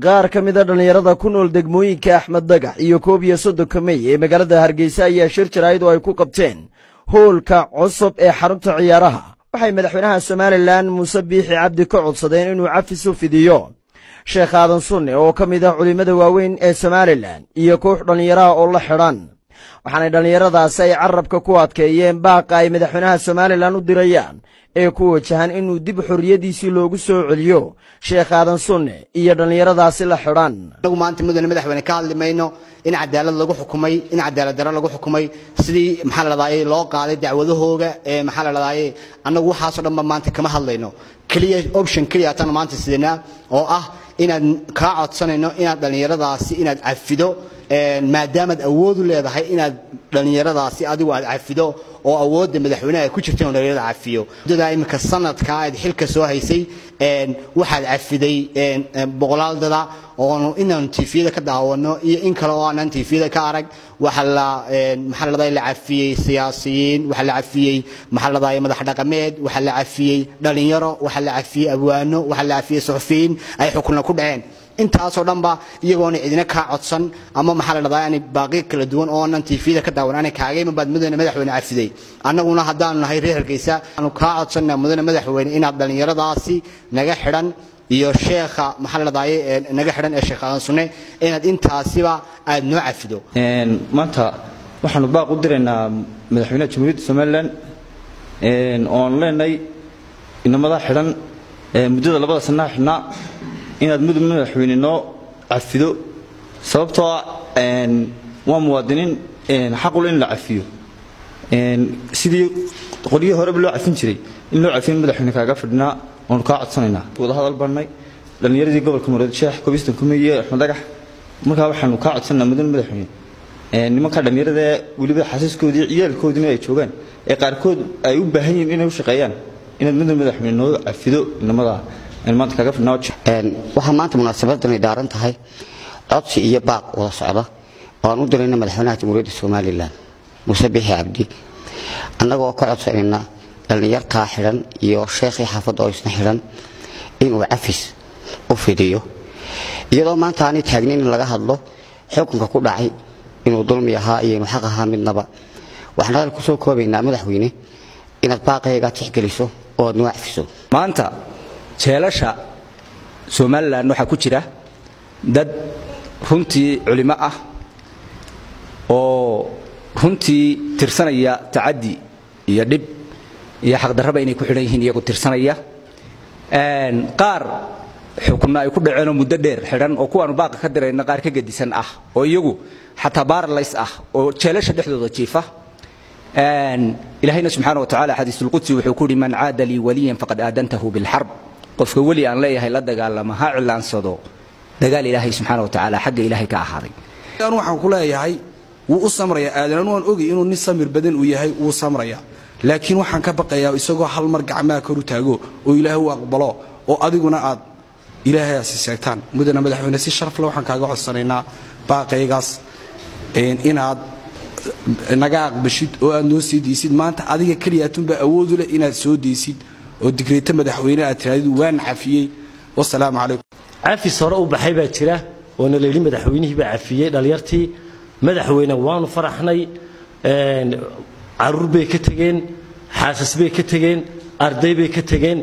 Qaar ka mid a dhallinyarada ku nool degmooyinka Axmed Dagax iyo 31-ka Mey ee magaalada Hargeysa ayaa shir jaraa'id oo ay ku qabteen hoolka cusub ee xarunta ciyaaraha waxay madaxweynaha Somalilan Muuse Biixi Cabdi ka codsadeen inuu cafis u fidiyo Sheekh Aadan Sunne oo ka mid ah culimmada waaweyn ee Somalilan iyo koox dhallinyaraha oo la xidhan. Waxaanay dhallinyaradaasi ay carabka ku adkeeyeen baaqa ay madaxweynaha Somalilan u dirayaan ee ku wajahan inuu dib xorriyaddiisii loogu soo celiyo Sheekh Aadan Sunne iyo dhallinyaradaasi la xidhan. Anagu maanta, mudane madaxweyne, ka hadli mayno in cadaalad lagu xukumay, in cadaalad darro lagu xukumay, sidii maxaa la dhahdaye loo qaaday dacwadahooga ee maxaa la dhahdaye. Annagu waxaasoo dhanba maanta kama hadlayno. Keliya option keliya tan maanta sidanaa oo ah inaad kaa codsanayno inaad dhallinyaradaasi inaad cafido, maadaamaad awood u leedahay inaad dhallinyaradaasi adigu aad cafido oo awoodda madaxweynaha ay ku jirta inuu dhallinyarada cafiyo. Muddadaa iminka sanadkaa aad xilka soo haysay waxaad cafiday boqolaal dada oonu inaanu TV-yada ka daawano iyo in kale oo aanan TV-yada ka arag. Waxa la maxaa la dhahdaa la cafiyey siyaasiyiin, waxa la cafiyey maxaa la dhahdaa madax dhaqameed, waxa la cafiyey dhalinyaro, waxa la cafiyey abwaano, waxa la cafiyey suxufiyiin ay xukunna ku dhaceen. Intaasoo dhanba iyagoona cidina kaa codsan ama maxaa la dhahdaa aanay baaqi kala duwan oo aanan TV-da ka daawan aanay kaaga iman baad, mudane madaxweyne, cafiday. Annaguna haddaanu nahay reer Hargeysa aanu kaa codsanaa, mudane madaxweyne, inaad dhallinyaradaasi naga xidhan iyo sheekha maxaa la dhahdaye naga xidhan ee Sheekh Aadan Sunne inaad intaasiba aad noo cafido. Maanta waxaanu baaq u diraynaa madaxweynaha Jamhuuriyadda Somalilan oon leenahay inamada xidhan muddada 2da sannaha xidhnaa inaad mudug madaxweyne noo cafido, sababtoo ah waa muwaadiniin xaqul in la cafiyo sidii qolyihii horeba loo cafin jiray. In loo cafiyo madaxweyne kaaga fadhinaa oonu kaa codsanaynaa. Wada hadal barnay dhallinyaradii gobolka Muruud Sheekh 31-ka Mey iyo Axmed Dhagax. Markaa waxaanu kaa codsanaa, mudane madaxweyne, nimanka dhallinyarada weliba xasiiskoodii ciyaalkoodiina ay joogaan ee qaarkood ay u baahan yihiin inay u shaqeeyaan inaad mudane madaxweyne noo cafido inamada aan maanta kaaga fadhinaa. Waxaa maanta munaasabadan ay daaran tahay codsi iyo baaq wada socda oo aan u dirayna madaxweynaha Jamhuuriyadda Somalilan Muuse Biixi Cabdi, annagoo ka codsanayna dhallinyartaa xidhan iyo sheekhii xaafadda oo isna xidhan inuu cafis u fidiyo, iyadoo maanta aanay taagnayn in laga hadlo xukunka ku dhacay inuu dulmi ahaa iyo inuu xaq ahaa midnaba. Waxaan hadal kusoo koobaynaa, madaxweyne, inaad baaqayga tixgeliso oo aad noo cafiso. Maanta jeelasha Somalilan waxaa ku jira dad runtii culimo ah oo runtii tirsanaya tacaddi iyo dhib iyo xaqdarraba inay ku xidhan yihiin, iyagu tirsanaya, qaar xukunna ay ku dhaceenoo muddo dheer xidhan, oo kuwaanu baaqa ka dirayna qaar ka gedisan ah oo iyagu xataa baaralays ah oo jeelasha dhexdooda jiifa. Ilaahayna subxaana wa tacala xadiisulqudsi wuxuu ku yidhi: "Man caada lii waliyan faqad aadantahu bilxarb." Qofka weli aan leeyahay la dagaalama ha cilaansado dagaal Ilaahay subxaana wa tacaala xagga Ilaahay ka ahaaday. Anu waxaan ku leeyahay wuu u samrayaa Aadan. Waan ogay inuu nin samir badan uu yahay, wuu samrayaa, laakiin waxaan ka baqayaa isagoo hal mar gacmaha kor u taago oo Ilaahay u aqbalo oo adiguna aad Ilaahayaasi sheegtaan. Mudane madaxweyne, si sharaf le waxaan kaaga codsanaynaa baaqaygaas inaad naga aqbashid oo aad noo sii deysid. Maanta adiga keliya atunbaa awoodu leh inaad soo deysid oo digreeto madaxweyne aad tirahdid waan cafiyey. Wasalaamu calaykum. Cafis hore u baxay baa jira oona la yidhi madaxweynihii baa cafiyey dhalinyartii. Madaxweyne, waanu faraxnay. Caruur bay ka tegeen, xaasas bay ka tegeen, arday bay ka tegeen.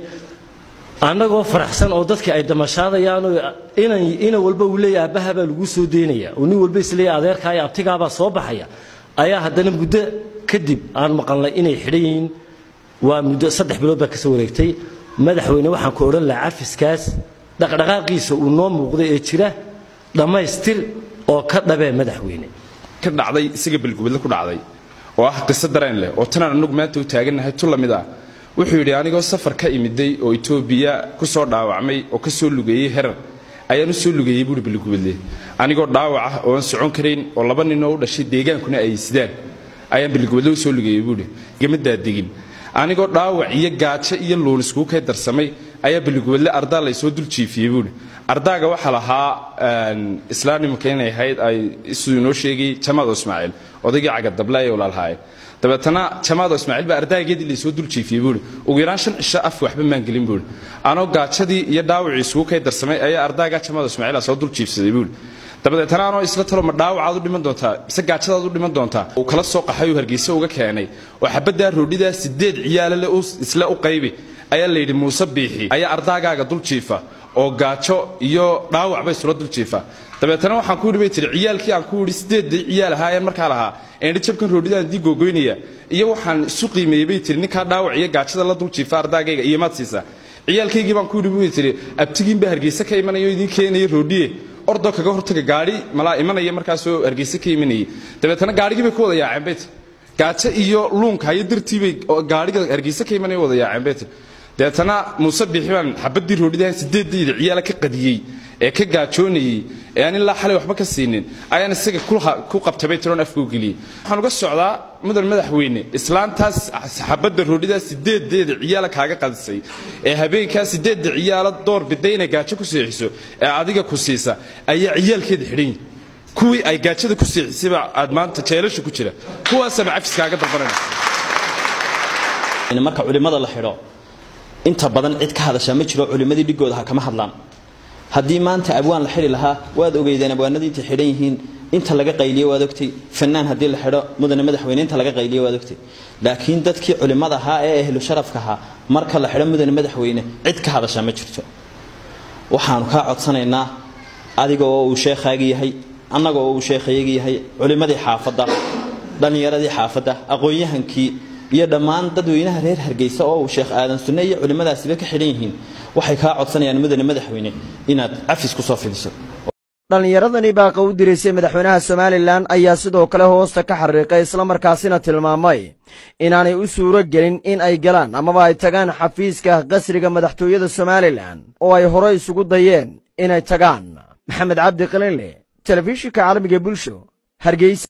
Annagoo faraxsan oo dadka ay damashaadayaanoo inan walba uu leeyahay aabbaha baa lagu soo deynaya oo nin walba isleeyahay adeerkaa iyo abtigaabaa soo baxaya, ayaa haddana muddo kadib aan maqalnay inay xidhan yihiin. Waa muddo 3 bilood baa kasoo wareegtay. Madaxweyne, waxaan ku odhan lahaa cafiskaas dhaqdhaqaaqiisa uu noo muuqday ee jira dhammaystir oo ka dhabee, madaxweyne. Ka dhacday isaga Belgubadle ku dhacday oo ah qiso dareen leh oo tanaan anagu maanta u taagannahay tu la mid ah. Wuxuu yidhi: "Anigoo safar ka imiday oo Itoobiya ku soo dhaawacmay oo ka soo lugeeyey Herar ayaan u soo lugeeyey," buuri, "Belgubadle anigoo dhaawac ah oo aan socon karayn oo laba nin oo u dhashay deegaankuna ay sidaan ayaan Belgubadle u soo lugeeyey," buuri. "Gama daadegin. Anigoo dhaawac iyo gaajo iyo luun iskugu kay darsamay ayaa Belgubadle ardaa laysoo dul jiifiyey," buuri. "Ardaaga waxaa lahaa islaamnimanka inay ahayd ay siduu inoo sheegay Jamaado Ismaaciil, odaygii cagadable ay walaalhaayeen. Dabeetana Jamaado Ismaaciil baa ardaageedii laysoo dul jiifiyey buuri. Ugu yaraan 5 cisho af waxba maan gelin buuri. Anoo gaajadii iyo dhaawacii isugu kay darsamay ayaa ardaagaa Jamaado Ismaaciil soo dul jiifsaday buuri. Dabadeetana anoo isla talo ma dhaawacaad u dhiman doontaa mise gaajadaad u dhiman doontaa, uu kala soo qaxay uu Hargeysa uga keenay oo xabaddaa roodhidaa 8 ciyaale le isla u qaybi ayaa la yidhi Muuse Biixi ayaa ardaagaaga dul jiifa oo gaajo iyo dhaawac bay isula dul jiifa. Dabeetana waxaan ku yidhi bay tiri ciyaalkii aan ku yidhi 8 ciyaal ahaayeen markaa lahaa eendhi jabkan roodhidaan dii googoynaya iyo waxaan isu qiimeeyey bay tiri ninkaa dhaawac iyo gaajada la dul jiifa ardaagayga iyo maad siisaa. Ciyaalkaygii baan ku yidhi bay tiri abtigiin baa Hargeysa ka imanaya oo idiin keenaya roodhiye, ordoo kaga hortaga gaadhi malaa imanaya markaasoo Hargeysa ka imanayay. Dabeetana gaadhigii bay ku wada yaaceen bay tiri, gaajo iyo luunka iyo dartii bay gaadhiga Hargeysa ka imanaya wada yaaceen bay tiri. Dabeetana Muuse Biixi baan xabaddii roodhidahan 8 ciyaala ka qadiyey ee ka gaajoonayey ee aan ilaa xalay waxba ka siinin ayaan isaga ku qabtay bay tiroon afka u geliyey. Waxaan uga socdaa mudan madaxweyne, islaantaas xabadda roodhidaa 8 ciyaala kaaga qadisay ee habeenkaa 8 ciyaala door biday inay gaajo ku seexiso ee adiga ku siisa ayaa ciyaalkeeda xidhan yihin. Kuwii ay gaajada ku seexisayba aad maanta jeelasha ku jira, kuwaasaba cafis kaaga dalbanayna. Marka culimada la xidho inta badan cid ka hadashaa ma jiro, culimadii dhigooda ha kama hadlaan. Haddii maanta abwaan la xidhi lahaa waad ogeydeen abwaanadii intay xidhan yihiin inta laga qayliyo waad ogtay. Fanaan haddii la xidho mudane madaxweyne inta laga qayliyo waad ogtay. Laakiin dadkii culimada ahaa ee ehlu sharafka ahaa marka la xidho mudane madaxweyne cid ka hadashaa ma jirto. Waxaanu kaa codsanaynaa adiga oo uu sheekhaagi yahay, annaga oo uu sheekhayagi yahay, culimadii xaafadda, dhallinyaradii xaafadda, aqoon-yahankii iyo dhammaan dadweynaha reer Hargeysa oo uu Sheekh Aadan Sunne iyo culimadaasiba ka xidhan yihiin, waxay kaa codsanayaan mudane madaxweyne inaad cafis ku soo fidiso. Dhallinyaradani baaqa u diraysay madaxweynaha Somalilan ayaa sidoo kale hoosta ka xariiqay islamarkaasina tilmaamay inaanay u suuro gelin in ay galaan amaba ay tagaan xafiiska qasriga madaxtooyada Somalilan oo ay hore isugu dayeen inay tagaan. Maxamed Cabdi Qalinle, telefishinka caalamiga Bulsho, Hargeysa.